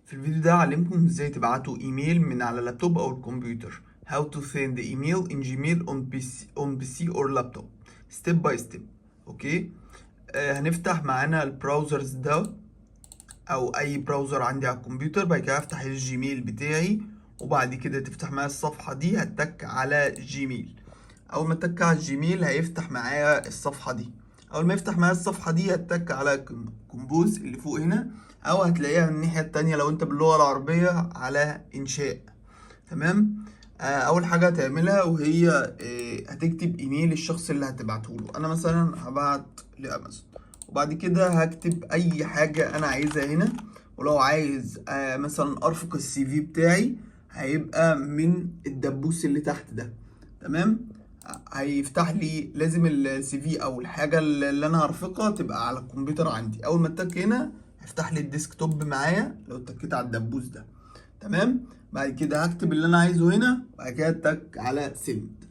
في الفيديو ده هعلمكم ازاي تبعتوا ايميل من على اللابتوب او الكمبيوتر. how to send email in Gmail on PC or laptop step by step. okay، هنفتح معانا ال browsers ده او اي browser عندي على الكمبيوتر. بعد كده هفتح ال Gmail بتاعي، وبعد كده تفتح معايا الصفحة دي. هتك على Gmail. اول ما اتك على ال Gmail هيفتح معايا الصفحة دي. اول ما يفتح معايا الصفحة دي هتك على compose اللي فوق هنا، او هتلاقيها من الناحية التانية لو انت باللغة العربية على انشاء. تمام. اول حاجة هتعملها وهي هتكتب ايميل الشخص اللي هتبعته له. انا مثلا هبعت لامازون، وبعد كده هكتب اي حاجة انا عايزها هنا. ولو عايز مثلا ارفق ال CV بتاعي، هيبقى من الدبوس اللي تحت ده. تمام. هيفتح لي، لازم ال CV او الحاجة اللي انا هرفقها تبقى على الكمبيوتر عندي. اول ما اتك هنا هيفتح لي ال desktop معايا لو اتكيت على الدبوس ده. تمام. بعد كده هكتب اللي انا عايزه هنا، وبعد كده اتك على send.